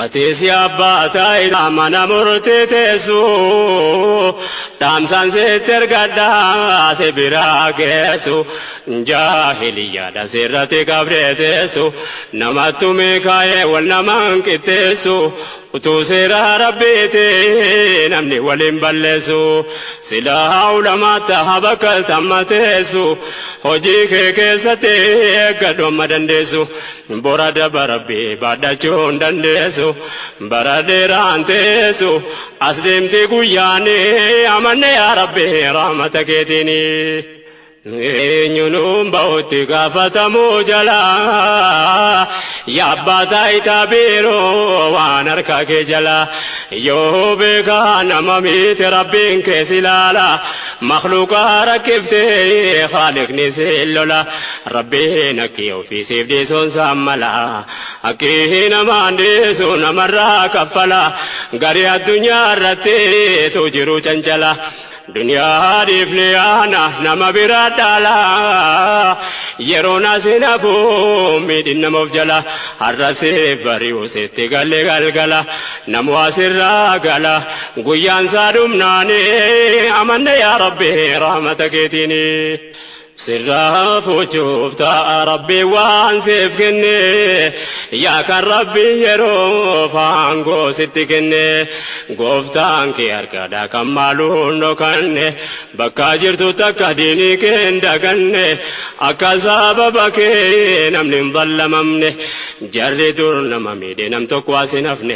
Atis abbaa taayitaa mana murtii teessu dhaamsaan sitti ergadhaa si biraa geessu jaahiliyyaadha sirratti qabdee teessu namattu meekaa'ee wal namaan qixxeessu utuu seera rabbiiti namni waliin balleessu silaa ulamaatti habakkaltamma teessu hojii kee keessatti eeggadhu amma dandeessu bora daba rabbii baadhachuu hin dandeessu bara dheeraan teessu as deemti guyyaani amanne yaa rabbi rahmata keetiini. Eenyuun bahutti gaafatamuu jala yaa abbaa taayitaa biiroo waan harka kee jala yoo beekaa nama miti rabbiin kee si ilaala makhluuqa rakkiftee haaliqni si lola rabbiin akki ofiisiif dhiisuun saammala akki namaan dhiisu namarraa kaffala garii addunyaa irratti tu jiru cancala. Duniyaa dhiifne yaana nama biraa dhaala yeroon asin hafu miidhin nama of jala har'a siif bari'u sitti galle galgala namu asirraa gala guyyaan isaa dhumnaani amanne yaa rabbi rahmata keetiini. Sirraa fuuchuuf ta'a rabbi waan siif kenne yaa kan rabbi yeroo faangoo sitti kenne gooftaan kee harkadha kan maaluun dhokanne bakka jirtu takka diinii kee hin daganne akka sababa kee namni hin ballamamne jarri dur nama miidhe nam tokko as hin hafne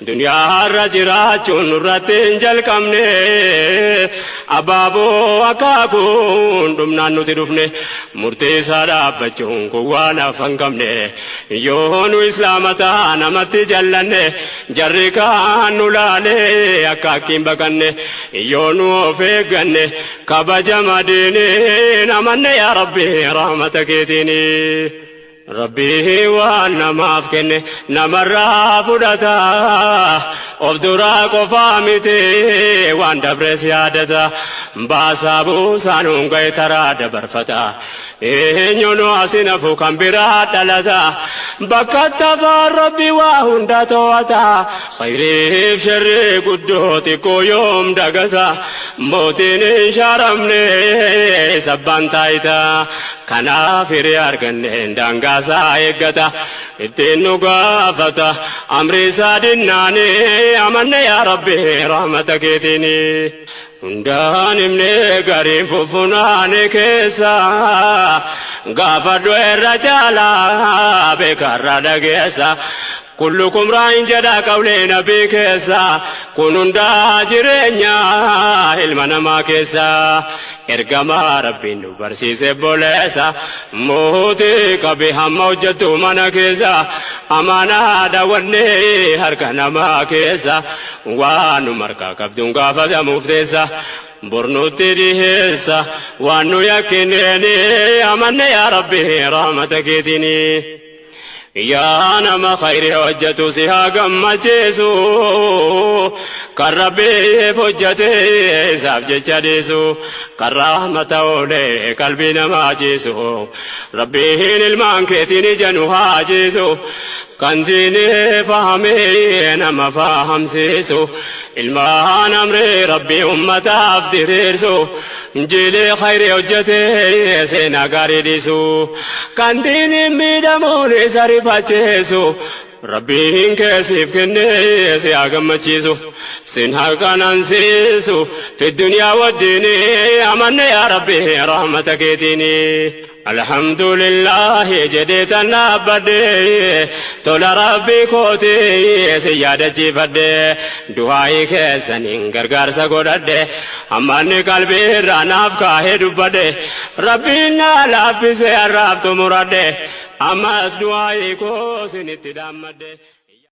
duniyaa har'a jiraachuun nurratti hin jalqabne abaaboo akaakuun dhumnaan nuti dhufne murtee isaa dhaabbachuun kun waan hafan qabne yoo nu islaama ta'a namatti jallanne jarri kaan nu laalee akka akkiin baqanne yoo nu of eegganne kabajama diiniin amanne yaa rabbi rahmata keetiini. Rabbii waan namaaf kenne namarraa fudhata of duraa qofaa miti waan dabres yaadata baasaa buusaan hunga'e taraa dabarfata eenyuun asin hafu kan biraa dhalata bakka tafaan rabbi waa hunda to'ata khayriif sharrii guddoo xiqqoo yoom dagata mootiin hin shaaramne sabbaan taayita kanaaf hiree arganne daangaasaa eeggata ittiin nu gaafata amri isaa dinnaani amanne yaa rabbi rahmata keetiini. Hundaan himne gariin fuffunaane keessa gaafadhu irra caalaa beekarra dhageessa. Kullukum raayin jedha qawlee nabii keessa kun hundaa jireenya ilma namaa keessa ergamaa rabbiin nu barsiise boleessa mootii qabe hamma hojjettu mana keessa amaanaa daawwannee harka namaa keessa waan nu markaa qabduun gaafatamuuf teessa. Bornutti dhiheessa waan nu yakkineeni amanne yaa rabbi rahmata keetiini. Yaa nama khayri hojjetu si haa gammachiisu kan rabbiif hojjete isaaf jecha dhiisu kan rahmata oolee qalbii namaa ciisu rabbiin ilmaan keetiin ija nu haa ciisu kan diinii fahamee nama fahamsiisu ilmaan amrii rabbii ummataaf diriirsu jilee khayri hojjete seenaa gaarii dhiisu kan diiniin miidhamuun isa rifachiisu rabbiin keessiif kennee si haa gammachiisu sin haa qanansiisu fi duniyaa wajjini amanne yaa rabbi rahmata keetiini. Alhamdulillahi jedhee tan dhaabbadhe tola rabbii kooti si yaadachiifadhe du'aayii keessaniin gargaarsa godhadhe ammanni qalbii irraa naaf kaahee dubbadhe rabbiin naa laaffise har'aaf xumuradhe ammas du'aayii koo sinitti dhaammadhe.